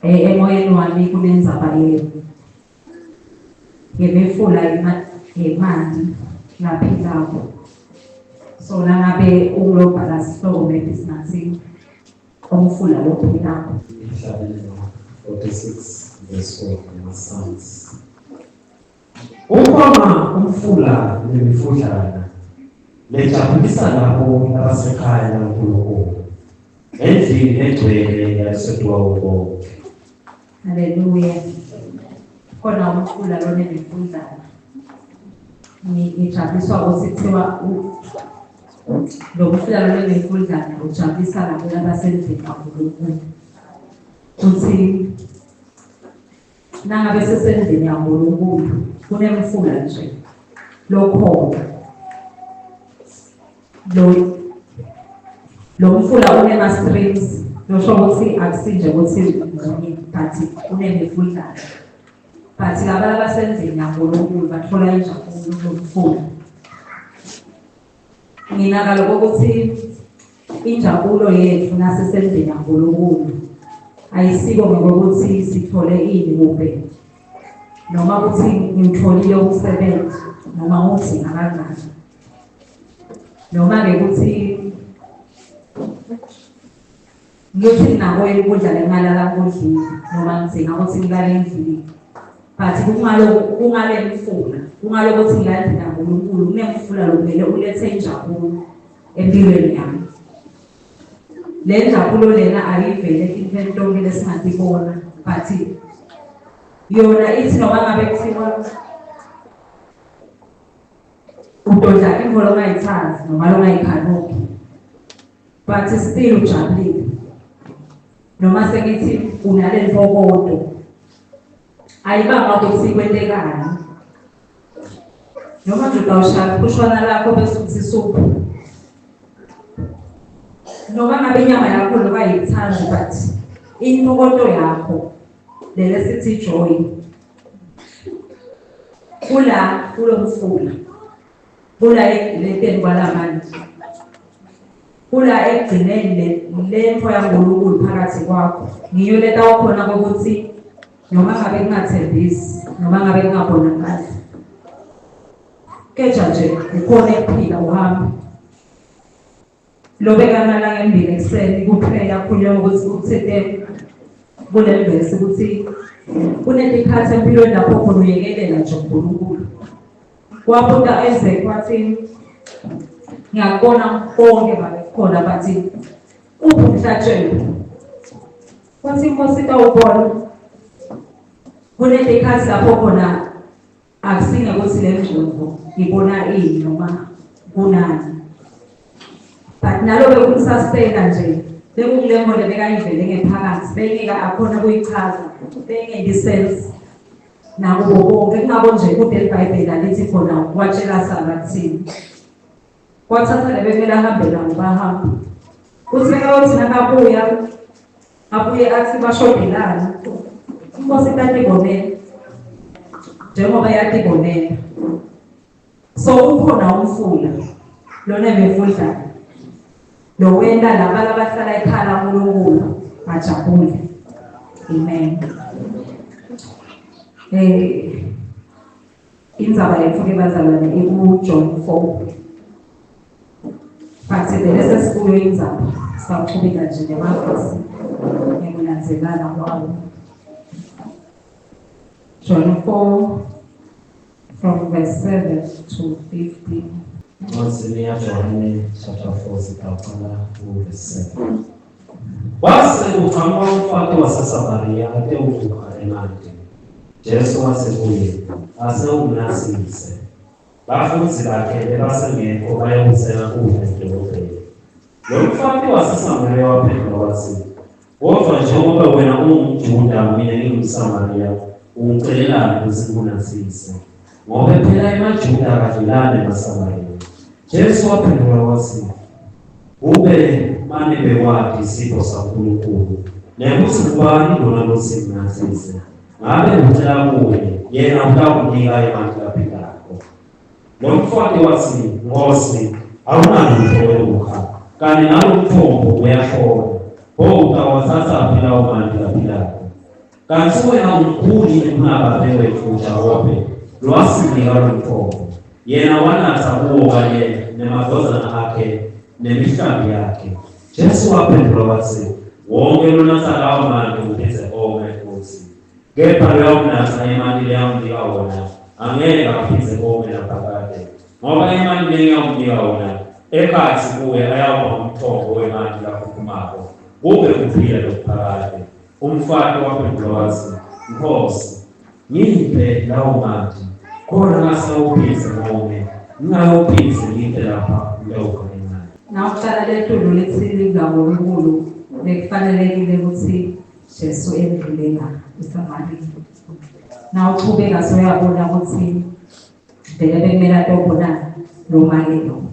Emoyeni wami kunendzaba yemifula yemanti laphilako. So nangabe ungulobhala sihloko maybe singathi umfula lophilako. Ihlabelelo 46 verse 4 ngama-Psalms. Ukhona umfula nemifudlana lejabulisa labo labasekhaya laNkulunkulu endlini legcwele yalisedwa wonke. Haleluya. Khona umfula lonemifudlana. Ngijabuliswa ukuthi kuthiwa lo mfula lonemifudlana ujabulisa labo labasendlini kaNkulunkulu. Futhi Nangabe sesendlini yaNkulunkulu kunemfula nje lokhona. Lo lo mfula unema streams losho ukuthi akusinje ukuthi munye but unemifudlana. But laba labasendlini yaNkulunkulu bathola injabulo kulomfula. Nginaka lokho ukuthi injabulo yethu nasisendlini kaNkulunkulu ayisiko ngokuthi sithole ini kumbe noma ukuthi ngiwutholile umsebenzi noma unzima kangaka noma ke ukuthi ngithi nginako yini ukudla lemali akakudlile noma ngidzinga ukuthi ngilale endlini but kungalo kungale mfula kungalo ukuthi ngilandela uNkulunkulu kunemfula lokumele ulethe injabulo empilweni yami le njabulo lena ayivele intweni tonke lesingatibona but yona ithi noma ngabe kuthiwa udodla intfo longayithandi noma longayikhanuki but still ujabulile noma sengithi unale ntokodo ayibanga ukuthi kwentekani noma nje utawushaya phushwana lakho bese uthi isuphu noma ngabe inyama yakho noma ayikuthandi but intokoto yakho lele sithi joy kula kulomfula kula leteni kwalamanje kula ekugcineni le mpho yaNkulunkulu phakathi kwakho ngiyo letawukhona kokuthi noma ngabe kungathembisi noma ngabe kungabonakali keja nje ukhona ekuphila uhambe Lobeka ngembili ekuseni kuphela khulunywa ukuthi uthinte kule vesi ukuthi kunetikhathi empilweni lapho khona uyekelela nje uNkulunkulu. Wabuta Isaac wathi ngiyakubona konke babe khona bathi uphi umhlatshelo? Wathi inkosi itawubona. Kunetikhathi lapho khona Akusinge ukuthi le ngcondvo ibona ini noma kunani. But nalo bekumsustaina nje bekukule mole bekayivele ngephakathi bengeke akhona kuyichaza bengeke sense nakubo bonke kungabo nje kude libhayibheli alithi khona watshela sara kuthini kwathatha le bekumele ahambe nabo bahamba uthi bekayothi nakabuya abuye athi bashodelana inkosi itatibonela njengoba yatibonela so ukhona umfula lona emifudlana lo wenta laba labahlala ekhaya laNkulunkulu bajabule amen eh Indzaba yethu ke bazalwane iku-John 4. But vele sesikuyo indzaba sawuchubeka nje nemavesi ngekulandzelana kwawo. John 4 from verse 7 to 15. Encwadini yaJohane chapter 4 sitawuqala ku-verse 7. Kwase kuqhamuka umfati waseSamariya atewukha emanti. Jesu watsi kuye, Ase unginasise. Bafundzi bakhe bebasengekho bayewutsenga kudla edolobheni. Lo mfati waseSamariya waphendvula watsi, Kodvwa njengoba wena ungumJuda mine ngingumSamariya, ungicelelani kutsi ngikunatsise? Ngobe phela emaJuda akadlelani nemaSamariya. Jesu waphendvula watsi, Kube mane bewati isipho saNkulunkulu nekutsi ngubani lona lotsi nginatsise, ngabe ucela kuye, yena utakunika emanti laphilako. Lo mfati watsi, Nkhosi, awunalutfo wekukha, kani nalomtfombo uyashona. Pho utawatsatsaphi lawo manti laphilako? Kantsi wena umkhulu yini kunababe wetfu Jakobe lowasinika lomtfombo? Yena wanatsa kuwo kanye nemadvodzana akhe nemihlambi yakhe. Jesu waphendvula watsi, Wonkhe lonatsa lawo manti uphindze ome futsi. Kepha loyawunatsa emanti leyawunika wona angeke aphindze ome naphakade, ngoba emanti lengiyawunika wona ekhatsi kuye ayawuba ngumtfombo wemanti lakhukhumako kube kuphila lokuphakade. Umfati waphendvula watsi, Nkhosi, ngiphe lawo manti, khona ngasawuphindze ngome, ngingayawuphindze ngite lapha ngiyawukha emanti. Nawucala letulu litsi lingaNkulunkulu bekufanelekile kutsi Jesu endlule la eSamariya. Nawuchubeka soyabona kutsi vele bekumele atobona lo make lo.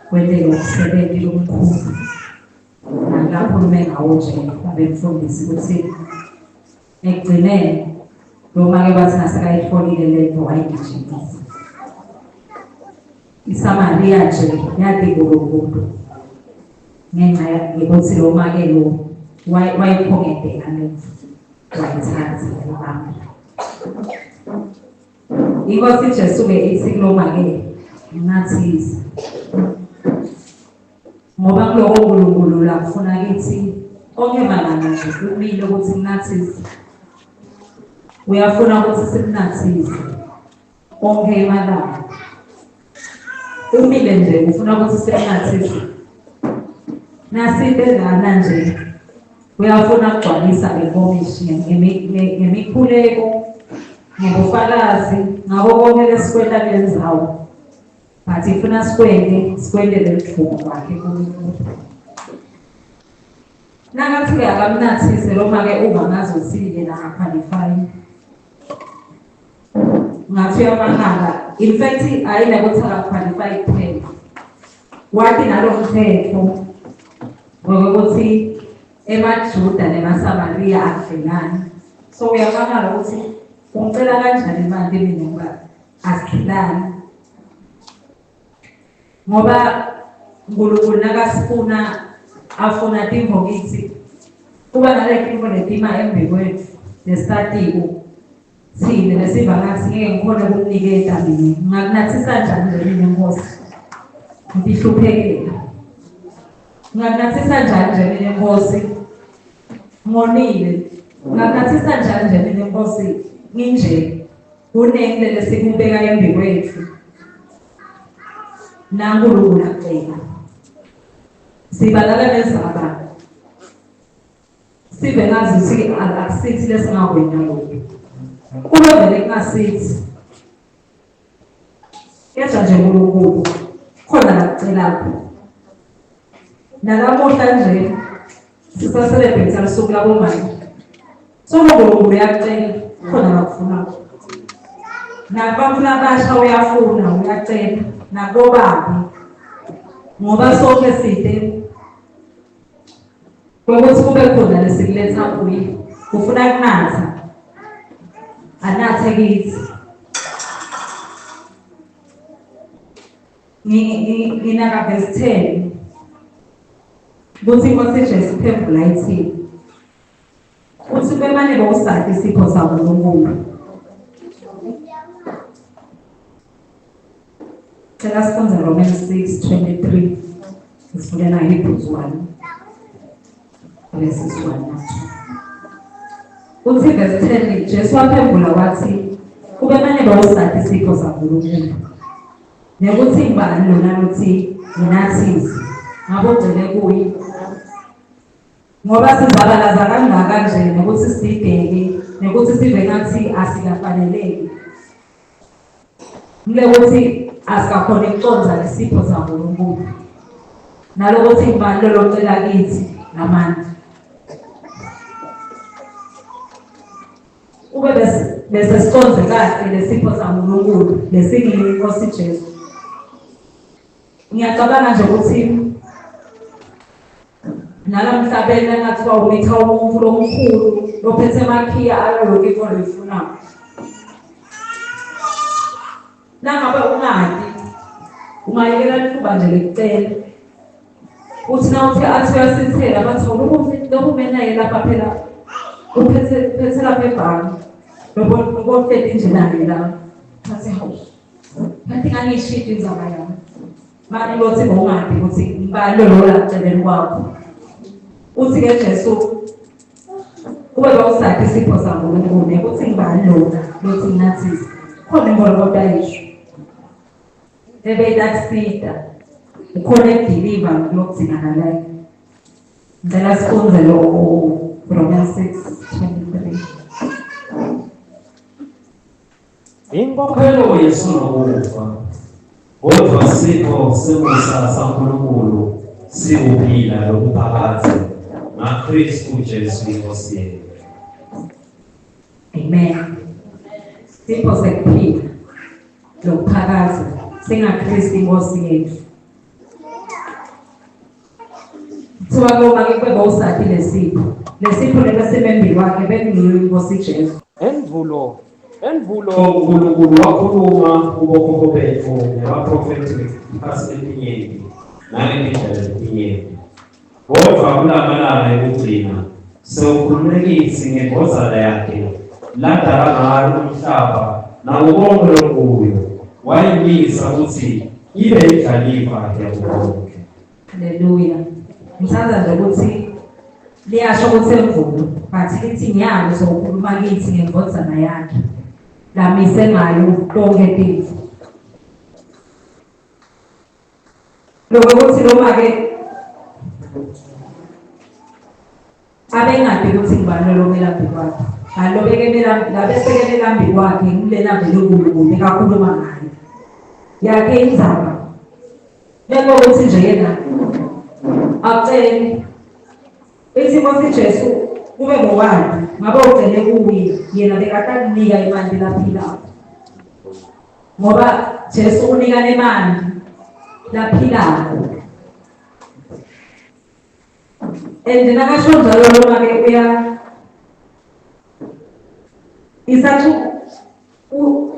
Kwenteke umsebenti lomkhulu. Nakakhulume ngawo nje babemfundisi kutsi ekugcineni lo make wathi nasekayitfolile lento wayigijimisa. ISamariya nje yati Nkulunkulu ngenxa yekutsi lo make lo wayiphongetela lentfo wayitsatsa wayibamba. Inkosi Jesu-ke itsi kulo make nginathisa ngoba kuloko Nkulunkulu lakufuna kithi onke malanga nje kumile ukuthi kunathise uyafuna ukuthi simnathise onke emalanga umile nje ufuna ukuthi simnathise nasibe lana nje uyafuna kugcwalisa le nkomishi ngemikhuleko ngobufakazi ngako konke lesikwenta kule ndzawo but ifuna sikwente sikwentele ludumo lwakhe uNkulunkulu nakathi-ke akamnathise lo make uva ngazuthi-ke nakakhwalifayi ngathi uyamangala in fact ayinakuthi akakhwalifayi kuphela wathi nalo mthetho ngokuthi emaJuda nemaSamariya akudlelani so uyamangala ukuthi ungicela kanjani imali mina ngoba asidlelani ngoba uNkulunkulu nakasifuna afuna tintfo kitsi kuba nale tintfo letima embi kwetfu lesatiko tsine lesiva ngatsi ngeke ngikhone kumniketa mine ngingakunathisa njani nje mine nkosi ngitihluphekela ngingakunathisa njani nje mine nkosi ngonile ngingakunathisa njani nje mine nkosi nginje Kuningi lesikubeka embi kwetfu. NaNkulunkulu acela. Sibalala nezaba. Sibe ngazi ukuthi akusithi lesingakwenta lokhu. Kube vele kungasithi. Kepha nje uNkulunkulu khona lakucelakho. Nalamuhla nje sisaselebrate lusuku labomama. So uNkulunkulu uyacela khona lakufunako. Nakubantu labasha uyafuna uyacela nakobabi ngoba sonke side kwekuthi kube khona lesikuletha kuye ufuna kunatha anathe kithi nginaka verse 10 kuthi inkosi Jesu iphendvula ithini uthi bemane bowusati isipho saNkulunkulu Cela sifunze Romans 6:23 sifunde na Hebrews 1 verses 1 na 2. Uthi verse 10 Jesu waphendula wathi kube mane bawusati isipho saNkulunkulu nekuthi ngibani lona lothi nginathise ngabe ugcine kuye ngoba sizabalaza kangaka nje nokuthi sidideke nokuthi sive ngathi asikafaneleki Ngilekuthi asikakhona ukucondza lesipho saNkulunkulu. Nalokuthi ngubani lolo cela kithi ngamandla. Ube bese sicondze kahle lesipho saNkulunkulu lesingiyinkosi Jesu. Ngiyacabanga nje ukuthi nalamhlabeni engathiwa umitha umuntu lomkhulu lophethe emakhiya ayo yonke into loyifunayo nangabe ungadi ungayekela lithuba nje lekucela uthi na uthi athi uyasithela bathi lokumenaye lapha phela. Uphethe uphethe lapha ebhange. Lobo lobo nje naye la. Ngathi hawu. Ngathi ngangishidi indzaba yami. Manje lothi bowungadi ukuthi ngibani lo la celeni kwakho. Uthi ke Jesu kube bawusakhe isipho saNkulunkulu ukuthi ngibani lona lothi nginathise. Khona inkolo kodwa ayisho. Ebeyitakusita. Ukhona ekudiliva lokudingakalayo. Ngicela sifunde lo Romans 6:23. Inkokhelo yesono kufa, kodwa sipho semusa saNkulunkulu sikuphila lokuphakade ngaKristu Jesu iNkosi yethu. Amen. Sipho sekuphila lokuphakade singaKristu iNkosi yethu. Kuthiwa ke uma ke kube bowusakhi lesipho. Lesipho lelo semembi wakhe bekungiyo iNkosi Jesu. Endvulo, endvulo uNkulunkulu wakhuluma kubokhokho bethu ngebaprofethi ngesikhathi letinyenti nangetindlela letinyenti. Kodvwa kulamalanga ekugcina sewukhulume kitsi ngendvodzana yakhe ladala ngayo umhlaba nako konkhe lokuyo, wayimisa kutsi ibe yindlalifa yako konkhe. Haleluya. Ngithanda nje ukuthi liyasho ukuthi emvulo but lithi nyalo sowukhuluma kithi ngendvodzana yakhe lamise ngayo tonke tintfo. Lokho ukuthi noma ke abengadi ukuthi ngibani lobela kwakhe. Alobeke labesekele lambi kwakhe ngilena vele uNkulunkulu bekakhuluma ngayo. Yakhe indzaba. Bekuwukuthi nje yena akuceli ithi Nkosi Jesu kube ngowani ngabe ucele kuye yena bekatakunika imali laphilako. Ngoba Jesu unika nemali laphilako. And nakasho njalo noma ke uya isathi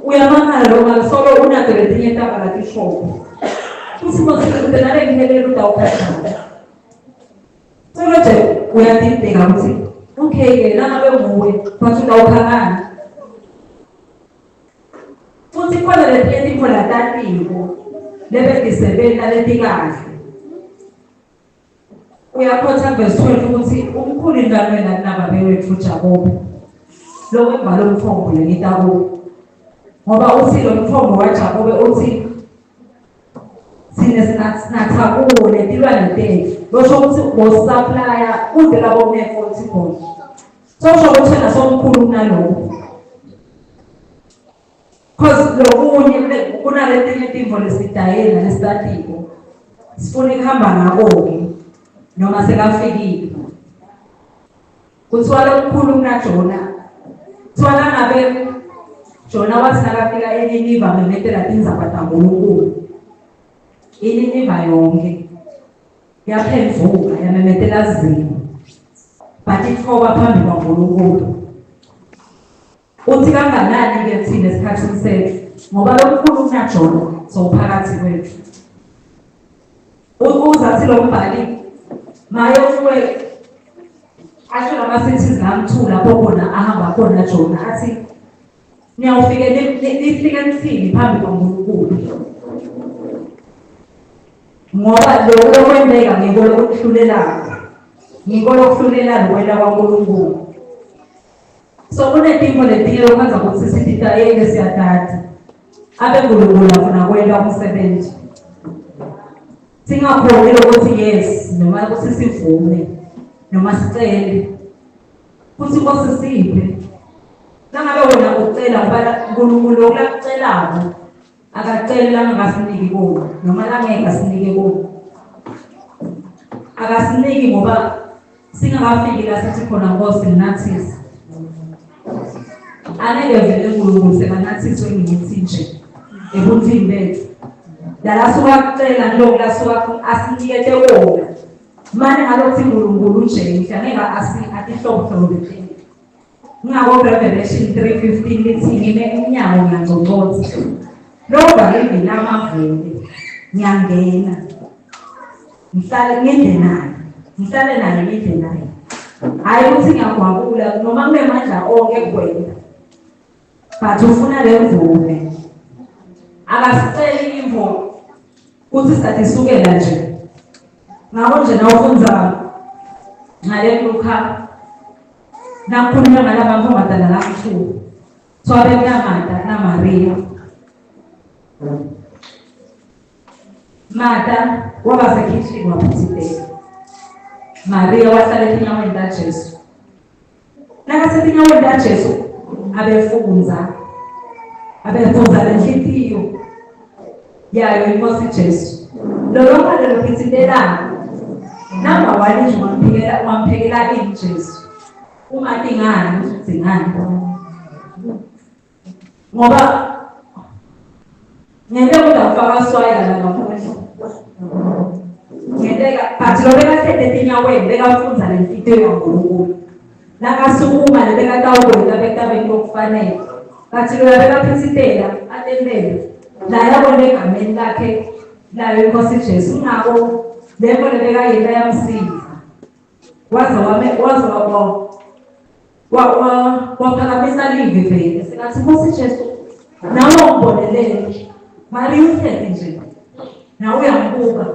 uyamangala lo mali solo unato letinye taba latishoko futhi mosikude nale ngihelele utawukhathala solo nje uyadideka ukuthi okay-ke nangabe nguwe but utawukhangani futhi khona letinye tintfo latatiko lebetisebenta letikahle Uyakhotha verse 12 ukuthi umkhulu intwana wena kunababe wethu Jakobe. Lokwemba lomthombo lengita kuwo. Ngoba uthi lo mthombo waJakobe uthi thina sinatha kuwo netilwane tethu. Losho ukuthi bosupplier kude labo kunefault khona. Sosho ukuthi wena somkhulu kunalokho. Cause lokunye kunaletinye tintfo lesidayela lesitatiko sifuna ukuhamba ngako-ke noma sekafikile kuthiwa lomkhulu kunajona kuthiwa nangabe Jona wathi nakafika eNiniva memetela tindzaba taNkulunkulu iNiniva yonke yaphenduka yamemetela zimo batitfoba phambi kwaNkulunkulu Uthi kanganani ke thina esikhathini sethu ngoba lomkhulu kunaJona sowuphakathi kwethu. Uzathi lo mbhali maye uwe asho lama-cities lamthu lapho khona ahamba khona Jona athi niyawufike nifike nithini phambi kwaNkulunkulu ngoba lokho lokwenteka ngiko lokuhlulelako ngiko lokuhlulela lokwenta kwaNkulunkulu So kunetintfo letinye lokwenza kutsi sititayele siyatati. Abe Nkulunkulu afuna kwenta umsebenzi. Singakhoni lokuthi yes noma ukuthi sivume noma sicele. Futhi Nkosi siphe. Nangabe wena ucela ngoba uNkulunkulu lokulakucelako akaceli langakasiniki kona noma langeke asinike kona. Akasiniki ngoba Singakafiki la sithi khona Nkosi nginathise. Angeke vele uNkulunkulu sekanathiswe ngithi nje ebuthini bethu. Lala suka kucela ngilokhu la suka asinikete wona. Mane ngalokuthi uNkulunkulu nje ngihle angeke asi atihlobo hlobo Ngako Revelation 3:15 lithi ngime emnyango ngiyangcongcotha. Lova livini amavule ngiyangena. Ngihlale ngidle naye. Ngihlale naye ngidle naye. Hhayi ukuthi ngiyagwabula noma kunemandla onke kuwena. But ufuna le mvume. Akasiceli imvume kuthi sathi sukela nje. Ngakho nje nawufundza ngale Luka nakukhulunywa ngalaba ntombazana lamthu. So abekunamata naMaria. Martha waba sekhishini waphithitela. Maria wahlala etinyaweni taJesu. Nakasetinyaweni taJesu abefundza. Abefundza lenhlitiyo yayo inkosi Jesu. Lolo mali lophithitelako. Number one nje wamphekela wamphekela ini Jesu. Ungati ngani ukuthi ngani. Ngoba ngeke utawufaka swayela la ngaphandle. Ngenteka but lo bekahlete etinyaweni bekafundza lenhlitiyo yaNkulunkulu. Nakasukuma le bekatawukwenta bekabe into okufanele. But lo bekaphithitela atentele. La yabona egameni lakhe layo inkosi Jesu ngako lento lebekayenta yamsiza. Waze wame waze waphakamisa livi vele sengathi Nkosi Jesu nawe ungibonelele Maria uhlezi nje nawe uyambuka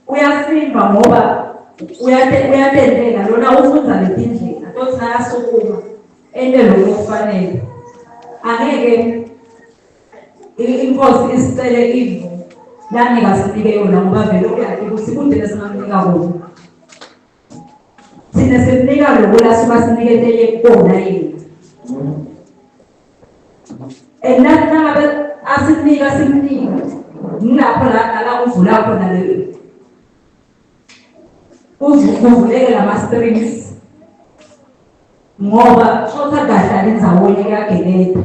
uyasimba ngoba uyatendela lona ufunza letindlela tothi nakasukuma ente lokhu okufanele angeke Inkosi isicele imvu langeke asinike yona ngoba vele uyati ukuthi kude lesingamnika kona. Thina simnika lokho la suka siniketele kona yena. And nangabe asinika simnika ngilapho la la kuvula khona le kuvuleke lama strings ngoba shotha kahle ndzawonye kuyageleta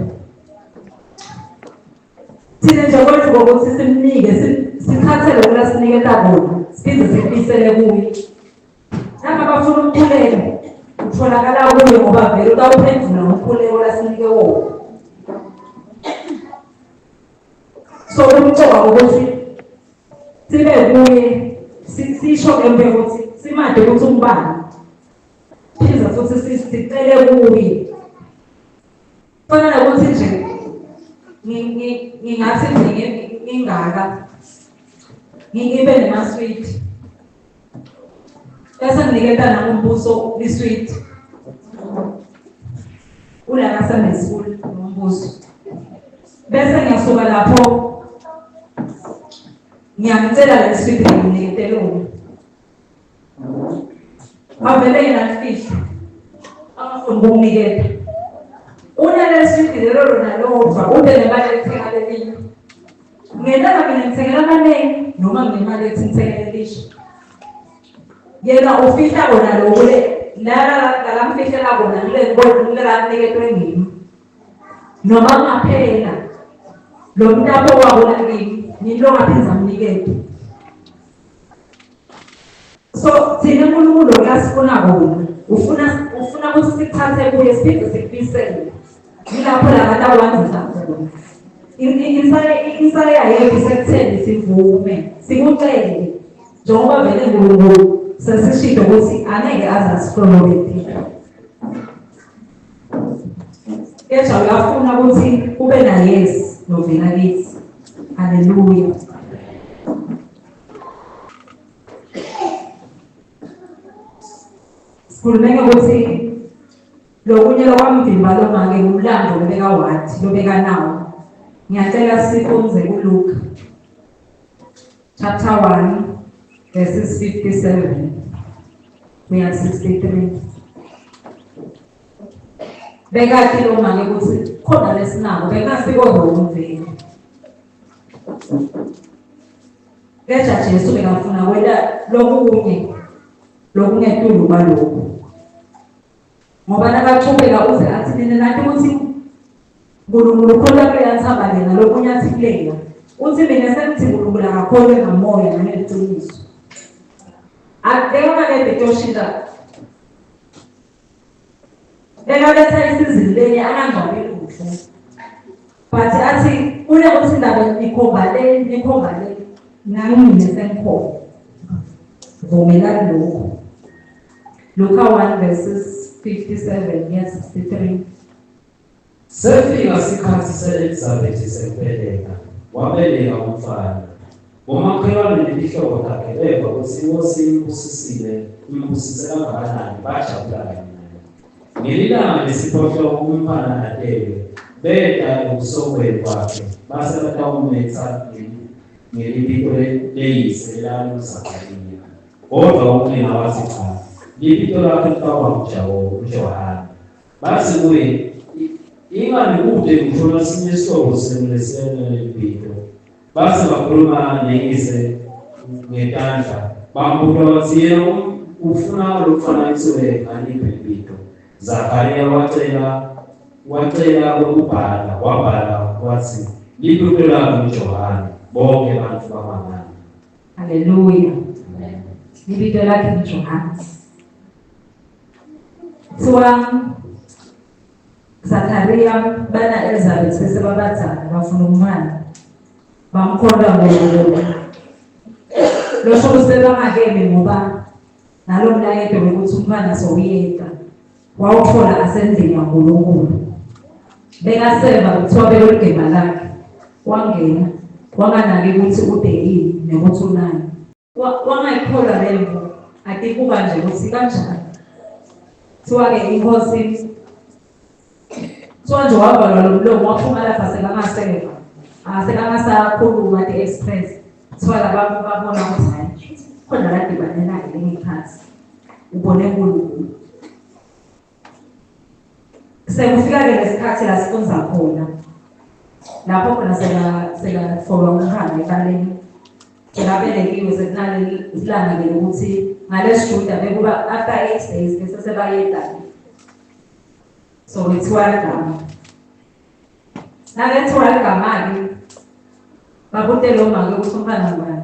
thina nje kwethu ngokuthi simnike sithathe lokhu lasiniketa kona siphinde sikubisele kuye noma bafuna umkhuleko utholakala kuye ngoba vele utawuphendula ngomkhuleko lasinike wona so kumcoka ukuthi sibe kuye sisho ke ukuthi simade ukuthi ungubani Phindza futhi sicele kuye. Fana nokuthi nje ngingathi nje ngingaka ngibe nemaswidi bese nginiketa nangumbuso iswidi ulana Sunday school nombuso bese ngiyasuka lapho ngiyamcela le swidi ngimnikete lona Avele yena alifihle. Angafuni ukukuniketa. Unaleswidi lelo lona lodwa ube nemali yokuthenga lelinye. Ngentela mina ngithengela amaningi noma nginemali yokuthi ngithenge lelisha. Yena ufihla kona lokhu le la la lamfihlela kona ngile ngibona ngile la kuniketwe ngimi. Noma kungaphela lo mtapo wabo la kimi ngilo ngaphinda amnikete. So thina uNkulunkulu uyasifuna kona. Ufuna ufuna ukuthi sikuthathe kuye siphinde sikubisele. Yilapho la bantu awanzisa khona. Insaya yethu isekutheni sivume, sikucele. Njengoba vele uNkulunkulu sesishilo ukuthi angeke aze asihlolole thina. Kepha uyafuna ukuthi kube na yes novela kithi. Haleluya. Sikhulume ngokuthi lokunye lokwamvimba lomake ngumlando lobeka wathi lobeka nawo. Ngiyacela sifunze kuLuke chapter 1 verses 57 kuya 63. Bekathi lomake ukuthi khona lesinako bekasiko wrong vele. Kepha Jesu bekafuna kwenta lokunye lokungetulu kwalokhu. Ngoba nakachubeka uze athi nina nathi ukuthi uNkulunkulu ukholwa kuyathaba yena lokunye athi kulela. Uthi mina sengithi uNkulunkulu akakholwe ngamoya nangeqiniso. Akubeka ke betoshintsha. Bekaletha isizini lenye angangcwabi lutho. But athi kunokuthi indaba nikhomba le nikhomba le nami mina sengikhona. Vumelani lokhu. Luka 1 verses 57 yes 63. Sefika sikhatsi se-Elizabethe sekubeleka, wabeleka umfana. Bomakhelwane netihlobo takhe beva kutsi iNkhosi imbusisile, imbusise kangakanani, bajabula kanye naye. Ngelilanga lesiphohlongo umntfwana atelwe, beta ekusokweni kwakhe, base batawumetsa ngelibito leyise lelalinguZakhariya. Kodwa unina watsi cha, libito lakhe litawuba nguJohane. Batsi kuye, Ingani kute ngisho nasinye isihlobo senu lesinalelibito. Base bakhuluma neyise ngetandla, bambuta batsi yena um, ufuna lomfana atsiwe ngaliphi libito. Zakhariya wacela wacela kwekubhala, wabhala watsi libito lami nguJohane. Bonke bantfu bamangala. Haleluya. Libito lakhe nguJohane. Kuthiwa Zakariya bana Elizabeth bese babadzala bafuna umntwana. Bamkholwa ngoNkulunkulu. Losho ukuthi bebangakemi ngoba nalo mlayeto wekuthi umntwana sowuyeta wawuthola asendlini yaNkulunkulu. Bekaseva kuthiwa beloligema lakhe. Wangena wanganaki ukuthi ude yini nekuthi unani. Wangayikholwa lemvu atikuba nje ukuthi kanjani. Kuthiwa-ke inkosi kuthiwa nje wavalwa lo mlomo waphuma lapha sekangaseva sekangasakhuluma ti-express kuthiwa labantu babona ukuthi hayi khona ladibane naye lengiphansi ubone nkulunkulu Sekufika-ke lesikhathi la sifundza khona lapho khona sekatfolwa umntwana ebaleni sekabelekiwe sekunalelilanga-ke lokuthi ngalesijuda bekuba after 8 days bese sebayeda-ke so kwethiwa ligama nakethiwa ligama-ke babute lo make ukuthi umntwana ngubani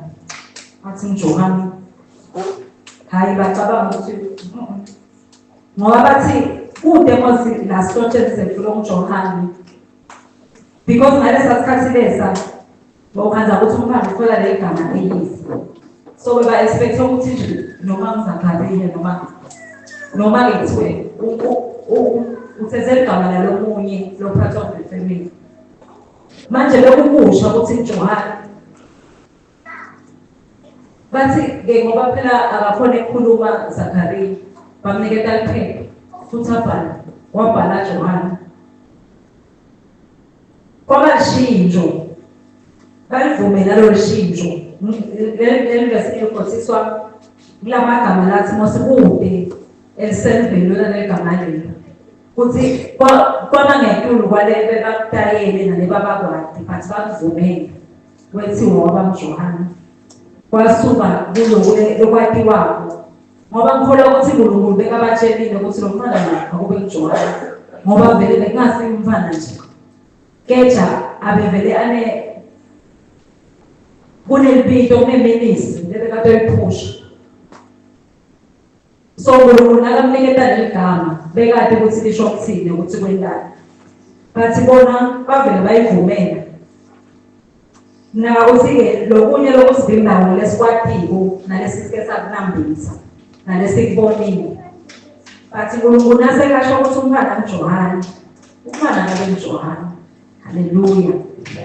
wathi ngijohane hhayi bacabanga ukuthi ngoba bathi kude mosi la sihlotsheni sethu longuJohane because ngalesa sikhathi lesa bawukhanza ukuthi umntwana uthola leli gama eliyise so beba expect ukuthi nje noma ngizakhathile noma noma ke kuthiwe uthethe ligama lalomunye lo part of the family manje lokukusha ukuthi Johane Bathi-ke ngoba phela akakhona ukukhuluma Zakariya, bamniketa liphepha futhi abhala, wabhala Johane. Kwaba shintsho, balivumela lolu shintsho. Leli vesi elikhotiswa kulamagama lathi mose kude elisemveni lona legama lelo. Kuthi kwaba ngetulu kwale bebakutayele nale babakwati but bakuvumela. Kwethiwa waba nguJohane. Kwasuka kuloku lokwatiwako. Ngoba ngikholwa ukuthi uNkulunkulu bekabatshelile ukuthi lo mfana lo akube nguJohane. Ngoba vele bekungasiye umfana nje. Keja abevele ane kunelibito kuneministry lebekatoyiphusha. So uNkulunkulu nakamniketa leligama bekade ukuthi lisho ukuthini ukuthi kwentani. But bona bavele bayivumela. Mina ukuthi-ke lokunye lokusivimbayo lesikwatiko nalesi sike sakunambitha nalesikubonile. But uNkulunkulu nasekasho ukuthi umntwana nguJohane, umntwana kabe nguJohane. Haleluya.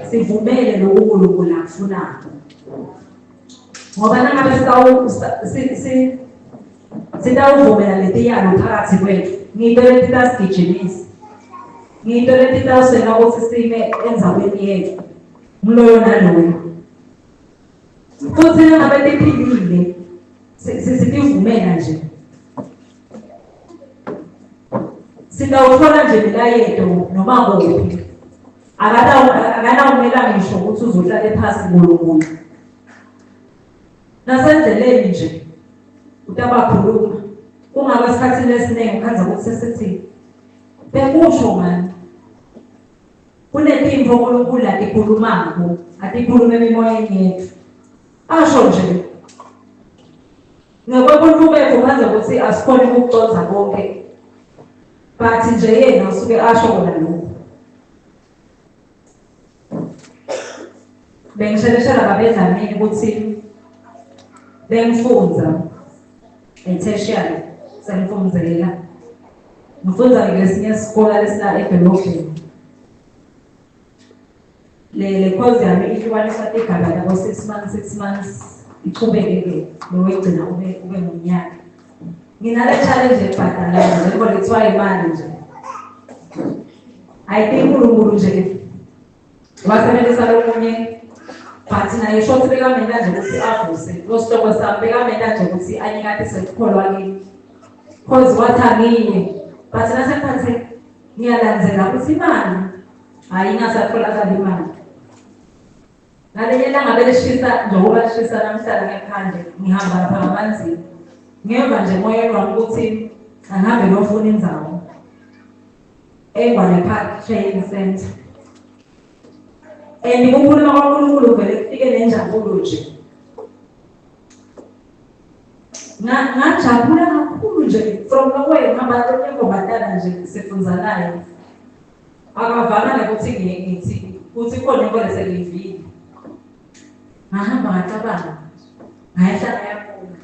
Sivumele lokhu uNkulunkulu akufunako. Ngoba nangabe sitawuvumela letiyalo phakathi kwethu, ngito letitasigijimisa. Ngito letitawusenta ukuthi sime endzaweni yethu. Nguloyo naloyo. Futhi nangabe tiphilile, sitivumela nje. Sitawuthola nje milayeto noma kuphi. Akanawumela ngisho ukuthi uzohlala phasi nkulunkulu. Nasendleleni nje utabakhuluma. Kungako esikhathini esiningi ukhandza ukuthi sesithi bekusho mani. Kunetintfo uNkulunkulu latikhulumako, atikhulume emimoyeni yetfu. Asho nje Ngokwebuntu bethu kwenza ukuthi asikhoni ukucondza konke. But nje yena usuke asho kona lokhu. Bengisheleshela babedlamini ukuthi bengifundza e-tertiary. Sengifundzela. Ngifundza kulesinye isikole lesila edolobheni. Le course yami ihlukaniswa tigaba tabo 6 months 6 months ichubeke-ke lowegcina ube ngumnyaka. Nginale challenge ekubhadala nje ngoba kuthiwa imali nje. I think uNkulunkulu nje wasebenzisa lomunye but naye short bekamenta nje ukuthi avuse lo sihloko sami bekamenta nje ukuthi anyikatise ukukholwa kimi. Cause wathi angiye but nasengiphathe ngiyalandzela ukuthi imali hayi ingasatholakali imali. Ngalinye ilanga belishisa njengoba lishisa namhlanje ngephandle ngihamba lapha ngamanzini ngeva nje emoyeni wami ukuthi angihambe ngiyofuna indzawo eNgwane Park Training Center. And ukukhuluma kwaNkulunkulu kuvele kufike nenjabulo nje. Ngajabula kakhulu nje from nowhere ngihamba nalonye intombazana nje sifunza naye. Akavanga nokuthi ngithi kuthi khona into lesengiyivile. Ngahamba ngacabanga ngayehla ngayaphuma.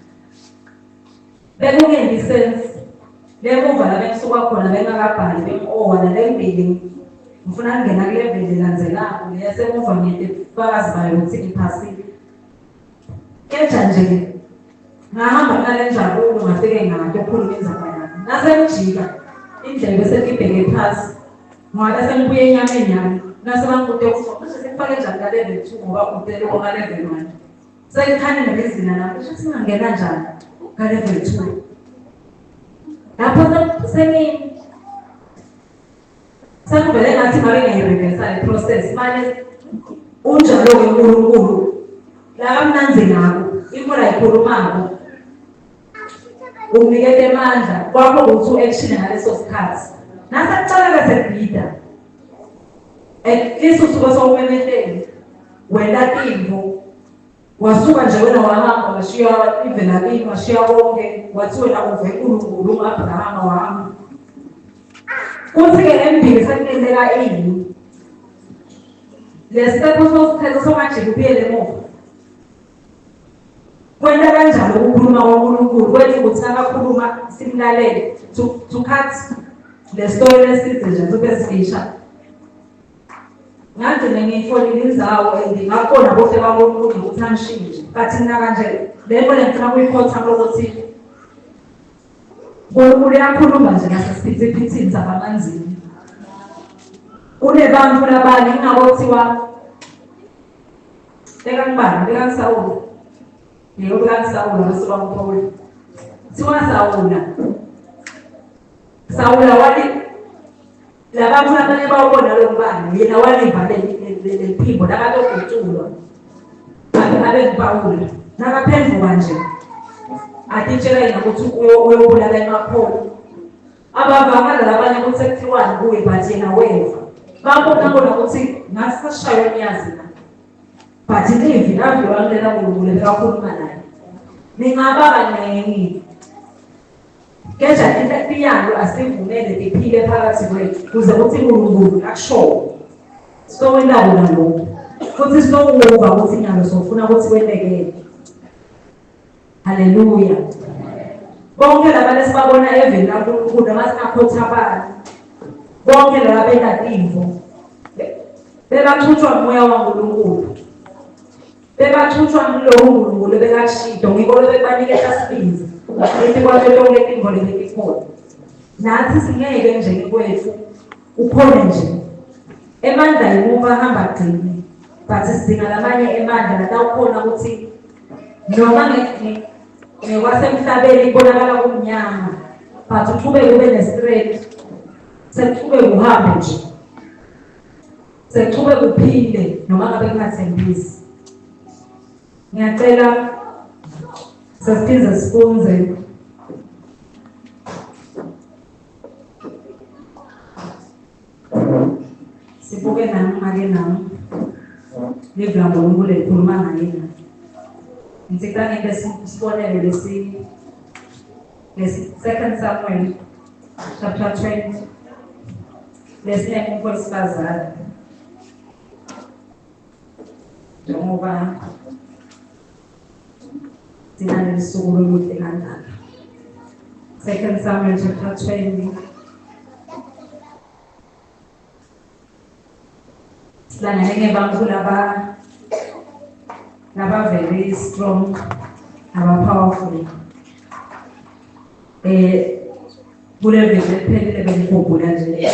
Bekungenzi sense. Lemuva la bengisuka khona bengakabhali bengi-owa nalembili ngifuna kungena kule veli elandzelako leyasemuva ngiyete bufakazi bayo ukuthi ngiphasile. Keja nje ngahamba ngale njabulo ngafike ngato khuluma indzaba yami. Nasengijika indlebe sengibheke phasi ngoba sengibuye enyameni yami nase bangikude ukuthi manje sekufake njani ka level 2 ngoba udele ka level 1. Sengikhane nemizila nami kusho ukuthi ngingena njani ka level 2. Lapho sengi Sekuvele ngathi ngabe ngiyayireversa le process manje unjalo-ke uNkulunkulu la kamnandi ngako into la ikhulumako ukuniketa emandla kwakho ukuthi u-action ngaleso sikhathi nasekucala-ke sekubhida at least usuke sowumemetele wena tintfo Wasuka nje wena wahamba washiya ivela kini washiya konke wathi wena uve uNkulunkulu ungu-Abrahama wami. Kuthi-ke embili sekuyenzeka ini? Le step ososithethe songajika ubuyele emuva. Kwenta kanjalo ukukhuluma kwaNkulunkulu kwethu ukuthi nakakhuluma simlalele to cut le story lesidze nje sibe sifisha. Ngagcine ngiyifolile indzawo and ngakubona bohle bakoNkulunkulu ukuthi angishintshe but mina kanje le nto le ngifuna kuyikhotha lokuthi uNkulunkulu uyakhuluma nje nasesiphithiphithini sabamanzini kunebantu labanye ingako kuthiwa bekangibani bekangisawula yebo bekangisawula bese bamphawula kuthiwa sawula sawula wali Labantu abanye bawubona lo mbani yena waliva leli phimbo nakatoguculwa abe ngupawula nakaphenduka nje atitshela yena ukuthi uyobulala emapholi abavakala labanye ukuthi sekuthiwani kuye but yena weva babona bona ukuthi ngathi sasishaywe nyazi la but livi laviwa kulela nkulunkulu bekakhuluma naye ningaba baningi Kepha intiyalo asivumele iphile phakathi kwethu kuze kuthi uNkulunkulu akushoyo. Sitowenta kona lokhu. Futhi sitowuva ukuthi nyalo sofuna ukuthi kwentekeni. Haleluya. Bonke laba lesibabona eveni laNkulunkulu noma singakhotha abantu. Bonke laba benta tintfo. Bebachutshwa umoya waNkulunkulu. Bebachutshwa ngulowo Nkulunkulu ebekashito ngiko lobekubaniketa sibindzi etikwato tonkhe tintfo letitikhona. Natsi singeke nje ngekwetfu ukhone nje. Emandla yimuva ahamba agcine but sidinga lamanye emandla latawukhona ukuthi noma ngekwasemhlabeni kubonakala kumnyama but uchubeke ube ne-strength sekuchubeke uhambe nje. Sechube kuphinde noma ngabe kungathembisi. Ngiyacela sesiphinde sifunze sibuke nami make nami live laNkulunkulu likhuluma ngaye na ngicela ngente isibonelo lesi lesi second Samuel chapter 20 Lesinye wesifazane njengoba sinaleli suku loluhle kangaka. Second Samuel chapter 20. Sihlangene ngebantfu laba laba very strong, laba powerful. Eh kule viki lephelile bengikhumbula nje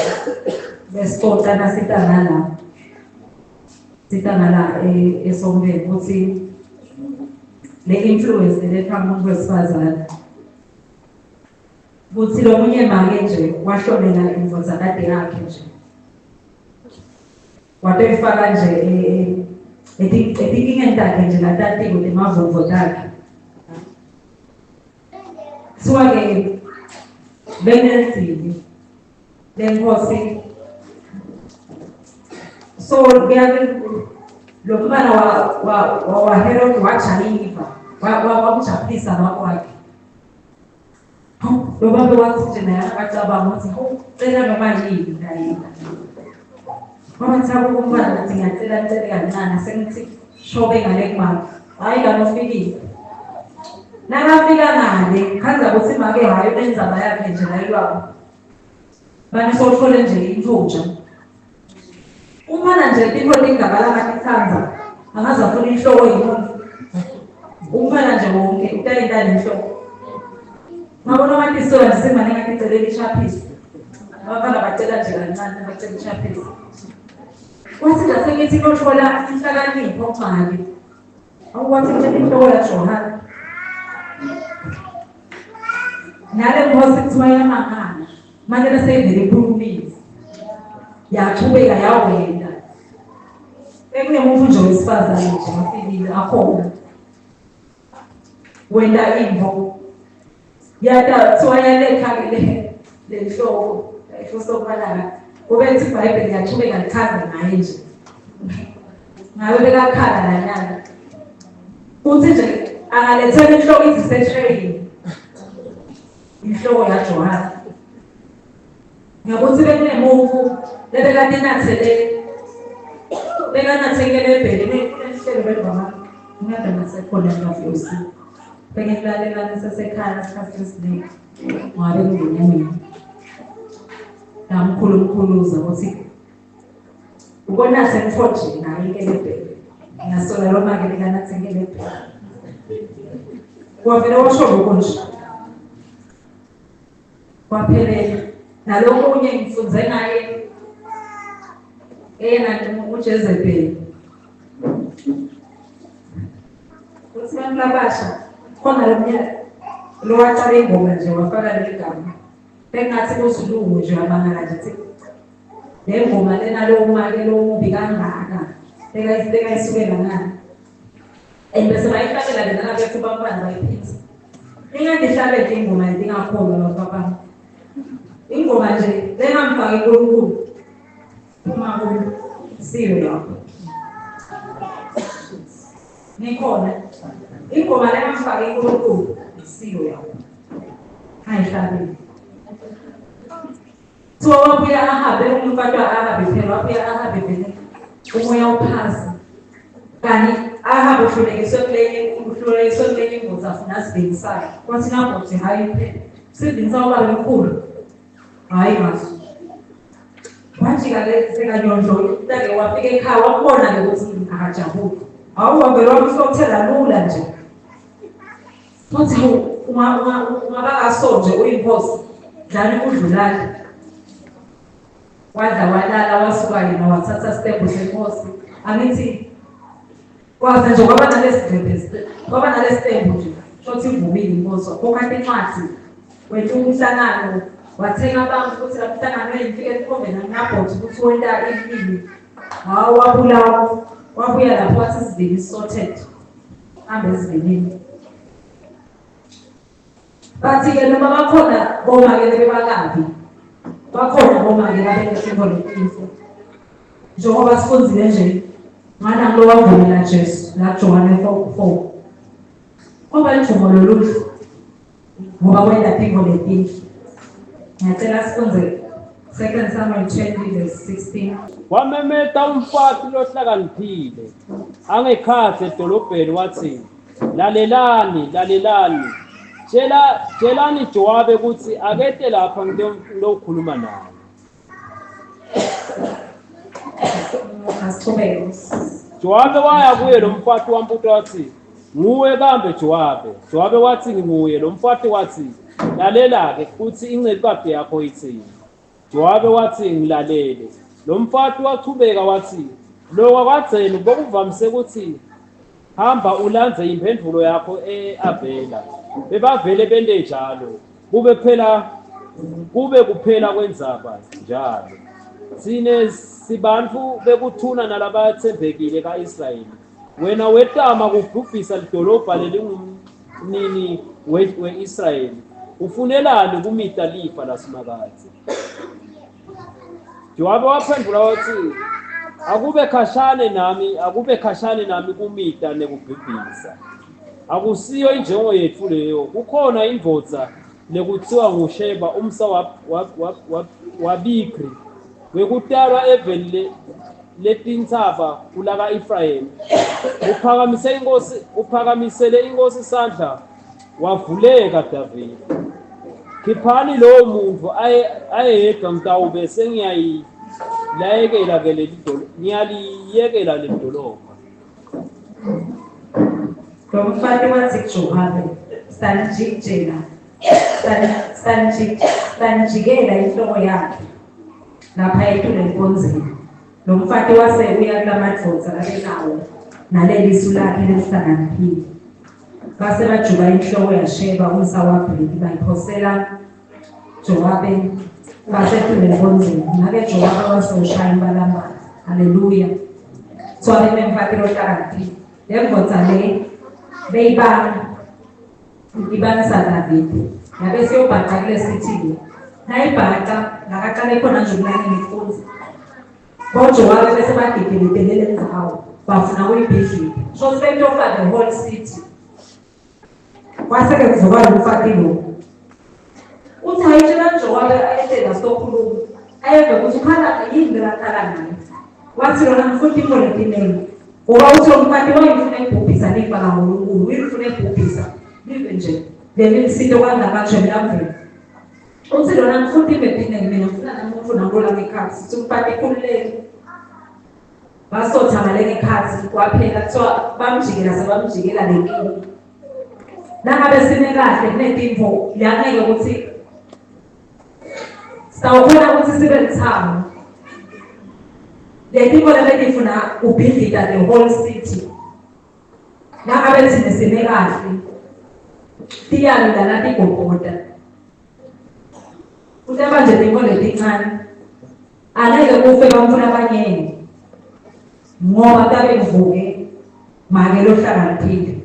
besixoxa nasita ngala sita ngala eh, esontweni ukuthi le influence letha umuntu wesifazane Kuthi lomunye make nje wahlomela indvodzakati yakhe nje. Watoyifaka nje e, e, etinkingeni takhe nje latatiko temavovo takhe. Kuthiwa-ke benelidili lenkosi so kuyabe lo mfana waHerod wajayiva wamjabulisa bakwakhe Lo baba wathi nje naye akacabanga ukuthi hawu cela noma yini ngayina. Wathi abo umfana ngathi ngiyacela ngicele kancane sengithi shobe ngale kumama. Hayi lana ufikile. Nakafika ngale khanza ukuthi make hayi unenzaba yakhe nje layilwako. Manje sowuthole nje inthutsha. Umfana nje tintfo tingabala ngatitsandza angaze afune inhloko yemuntfu. Umfana nje wonke utayenta lenhloko. Ngabona manje isola nje semane ngathi celela ishaphisi. Abafana bacela nje kancane bacela ishaphisi. Wathi nje sengithi kuyothola inhlakanipho kumake. Awuwathi ngicela inhloko yaJohane. Nale nkosi kuthiwa yamangala. Manje bese ivele ikhulumile. Yachubeka yawenda. Bekunemuntu nje wesifazane nje wafikile akhona. Wenda imvo. Yata kuthiwa yaletha ke le lenhloko. Inhloso kubalaka. Kube kuthi iBhayibheli liyachubeka lichaza ngaye nje. Ngabe bekakhala lanyana. Uthi nje angalethela inhloko izisetreyini. Inhloko yaJohane. Ngiyabona bekunemuvu lebekade inathele bekanathekele ebhele kunehlelo belivama ngade ngasekhona ngafyosi bengikulalela nisesekhaya isikhathi esiningi ngabe kungene mina namkhulu mkhuluza ukuthi ubona sengifojile nayo inkelebhele ngasola lo make bekanathi inkelebhele wavele washo lokho nje Kwaphelela. Nalokunye ngifunze ngaye eyena uJezebel. Kuthi abantu labasha khona lo mnyaka lowaqala ingoma nje wafaka leli gama. Bengathi kuzulungu nje wamangala nje thi le ngoma lena lowo make lomubi kangaka bekayisukela ngani. And bese bayihlabela lena nabethu bafana bayiphitha. Ningandihlabele ingoma ndingakholwa bafana. Ingoma nje lengamfaki uNkulunkulu. Phuma kuyo. Siyo lapho. Nikhona. Ingoma lengamfaki uNkulunkulu. Siyo lapho. Ayihlabele. So wabuya ahambe umfati wa-Ahabi phela wabuya ahambe vele umoya uphasi kani ahambe uhlulekiswe kulenye uhlulekiswe kulenye ingozi afuna sivini sakhe kwathi nabhothi hhayi phela sivini sawubaba emkhulu hhayi ngaso wajika ke sekanyondlo ke wafika ekhaya wambona-ke ukuthi akajabuli hawu wavele wamhlothela lula nje Futhi ungabakaso nje uyinkosi dlani kudlulani. Wadla walala wasuka yena wathatha step senkosi. Angithi kwaze nje kwaba nalesi kwaba nalesitembu nje shothi ivumile inkosi wakhokha incwadi wethu umhlangano wathenga abantu ukuthi la mhlangano engifike nikhombe nangabhothi ukuthi wenta ini hawu wabulawa wabuya lapho wathi sivini sorted hambe esivinini bathi-ke noma bakhona bomake bebakabi bakhona bomake labengehleko letifo njengoba sifunzile nje ngana kulo wavumela Jesu la Johane 4 kwaba lijumo loluhle ngoba wenda tintfo letinhle ngiyacela sifunze 2 Samuel 20 verse 16 Wamemeta umfati lohlakaniphile angekhatsi edolobheni watsi, Lalelani, lalelani. Tjela tjelani Jowabe kutsi akete lapha ngitokhuluma naye. Asichubeke. Jowabe waya kuye lo mfati wambuta watsi, Nguwe kambe Jowabe? Jowabe watsi, Nginguye. Lo mfati watsi, Lalela-ke kutsi incekukati yakho itsini. Jowabe watsi, Ngilalele. Lo mfati wachubeka watsi, Lokwa kwadzeni bokuvamise kutsi hamba ulandze imphendvulo yakho e-Avela. Bebavele bente njalo. Kube phela kube kuphela kwendzaba njalo. Tsine sibantfu bekuthuna nalabatsembekile ka-Israyeli. Wena wetama kubhubhisa lidolobha lelingumnini we-Israyeli. Ufunelani kumita lifa laSimakadze? Jowabe waphendvula watsi, Akube khashane nami, akube khashane nami kumita nekubhubhisa. Akusiyo injongo yetfu leyo. Kukhona indvodza lekutsiwa nguSheba umsa waBikri wekutalwa eveni letintsaba kulaka-Efrayimu. Uphakamise inkosi, uphakamisele inkosi sandla wavuleka Davide. Khiphani lowo muntfu aye ayedwa ngitawube sengiyayilayekela ke leli ngiyaliyekela leli dolobha. Lo mfati watsi kuJowabe, Sanijikijela, sanijikela inhloko yakhe lapha etulu enkonzeni. Lo mfati wase uya kulamadvodza labenawo nalelisu lakhe lelihlakaniphile. Base bajuba inhloko yaSheba umsa waBriki bayiphosela Jowabe basetulu enkonzeni. Ngake Jowabe wase ushaya imbalambala. Haleluya. So abe nemfati lohlakaniphile. Le ndvodza le beyibanga ibangisa Davide. Yabe siyobhaca kule sithi le. Nayibhaca ngakaqale khona nje ukulangela imfundzi. BoJowabe bese bagigilitele le ndzawo bafuna kuyibhidlita. So sebetofa the whole city. Kwase-ke kuvuka lo mfati lo. Uthi ayitshela Jowabe ayetela sokhuluma. Ayeve ukuthi ukhala yini bekakhala ngayo. Wathi lona ngifuna intfo letinengi. Ngoba uthi lo mfati wayifuna ekubhubhisa lifa laNkulunkulu, uyifuna ekubhubhisa live nje leli lisito kwangamatshweni lamvelo. Uthi lona ngifuna intfo letinengi mina ngifuna namuntu nangola ngekhatsi. Uthi umfati khululeke. Basotha ngale ngekhatsi kwaphela kuthiwa bamjikela sebamjikela lenkinga. Nangabe sime kahle kunetintfo langeke ukuthi sitawukhona ukuthi sibe lithambo. Letintfo lebetifuna kubhidlita the whole city. Nangabe thina sime kahle tiyalula latigogoda. Kutaba nje tintfo letincane. Angeke kufe bantfu labanyenti ngoba tabe kuvuke make lohlakaniphile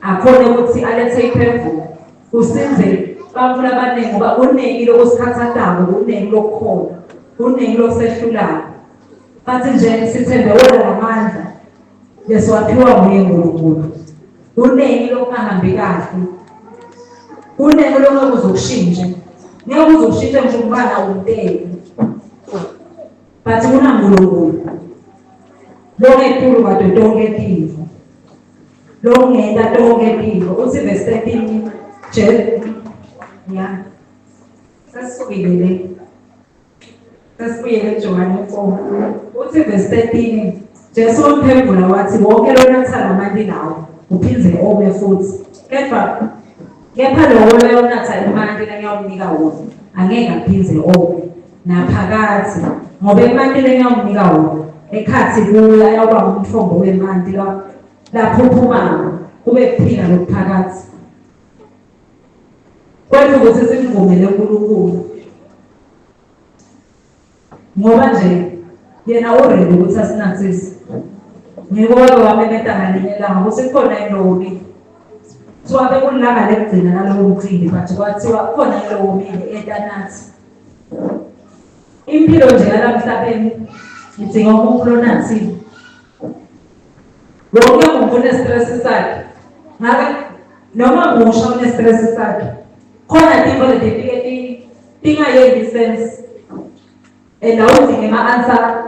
akhone ukuthi alethe iphendvulo kusindze bantfu labaningi ngoba kuningi lokusikhathatako kuningi lokukhona kuningi lokusehlulako bathi nje sithembe wona lamandla lesiwaphiwa nguye Nkulunkulu kuningi lokungahambi kahle kuningi lokungeke uze ukushintshe ngeke uze ushintshe ngisho umbala umteki but kunaNkulunkulu longetulu kwato tonke tintfo longenta tonke tintfo uthi verse 13 je ya sesisukile le Sesibuyele kuJohane 4. Uthi verse 13 Jesu wamphendvula wathi wonke lonatha lamanti lawo uphindze ome futhi. Kepha kepha lowo loyonatha emanti lengiyawumnika wona angeke aphindze ome naphakadze ngoba emanti lengiyawumnika wona ekhatsi kuye ayawuba ngumtfombo wemanti laphuphumako kube kuphila lokuphakadze. Kwethu ukuthi simvumele uNkulunkulu ngoba nje yena uready ukuthi asinathise. Ngiko wake wamemeta ngalinye ilanga ukuthi kukhona into womile. Kuthiwa bekulilanga lekugcina lalowo mcimbi but kwathiwa kukhona into womile eta nathi. Impilo nje yalamhlabeni idinga umuntu lonathile. Wonke umuntu une-stress sakhe. Ngabe noma musha une-stress sakhe. Khona tintfo letifike tingayenzi sense. And awudingi ama-answer.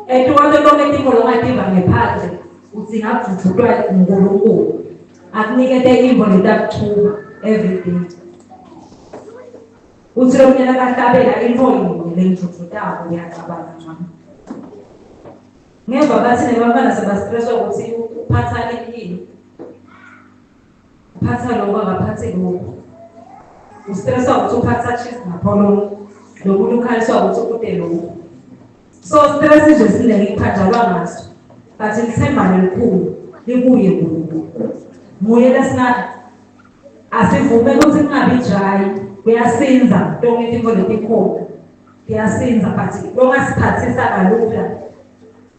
And kwato tonke tintfo longativa ngephandle udzinga kudvudvutwa nguNkulunkulu. Akunikete intfo letakuchuba every day. Uthi lomunye nakahlabela intfo yinye lengidvudvutako ngiyacabanga ngami. Ngeva bathi nebantfwana sebastresswa ukuthi uphatha ini. Uphatha lokhu akaphathi lokhu. Ustresswa ukuthi uphatha cheese napholoni. Lokunye ukhaliswa ukuthi ude lokhu. So stress nje sineke iphanjalwa ngaso. But lithemba lelikhulu libuye kuNkulunkulu. Nguye lesinga asivume ukuthi kungabi dry kuyasinza tonke tintfo letikhona kuyasinza but longasiphathisa kalula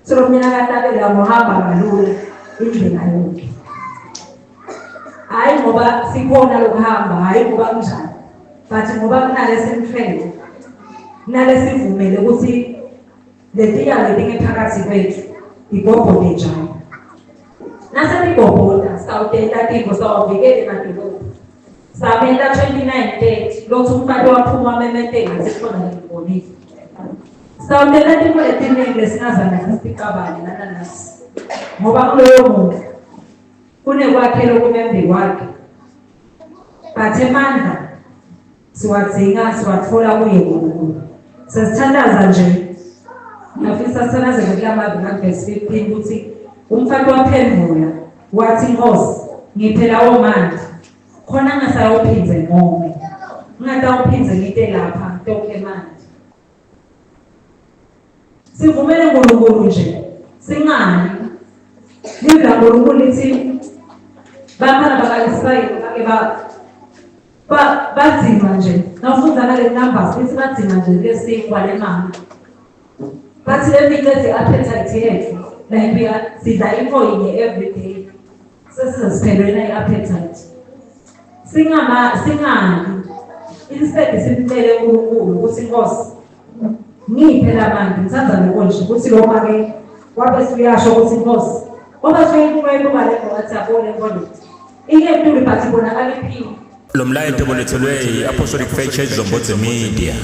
so mina katabela ngohamba kalula indlela yonke hayi ngoba sikhona lokuhamba hayi ngoba kunjani but ngoba kunale simthwele kunale sivumele ukuthi letiya letingephakathi kwethu igobhode njalo nasetigobhoda sawutenta tintfo sawuvikela emadolobha Samenta 29 30 lothi umfati waphuma wamemetela sikhona ngibonile. Sawutela tintfo letiningi lesingazange siticabange nananasi. Ngoba kuloyo muntu kunekwakhe lokumembi kwakhe. But emandla siwadzinga siwatfola kuye Nkulunkulu. Sesithandaza nje ngiyafisa sithandazele kulamavi ngavesi 15 ukuthi umfati waphendvula wathi Nkosi ngiphe lawo mandla khona ngasayawuphindze ngome ngingatawuphindze ngite lapha tokhe manje sivumele uNkulunkulu nje singali livi laNkulunkulu lithi bantwana baka-Israyeli bake ba badzinga nje nawufundza ngale numbers lithi badzinga nje lesinkwa lemali bathi le mincede i-appetite yethu like sidla info yinye every day sesize siphelwe na i-appetite singama singali instead simcele uNkulunkulu ukuthi Nkosi ngiphe labantu ngithanda lokho nje ukuthi lo make wabe suyasho ukuthi Nkosi ngoba suyibuka ibuka le wathi yabona inkolo ingetulu but ibonakala iphila Lo mlayeto olethelwe yi-Apostolic Faith Church Zombodze Media.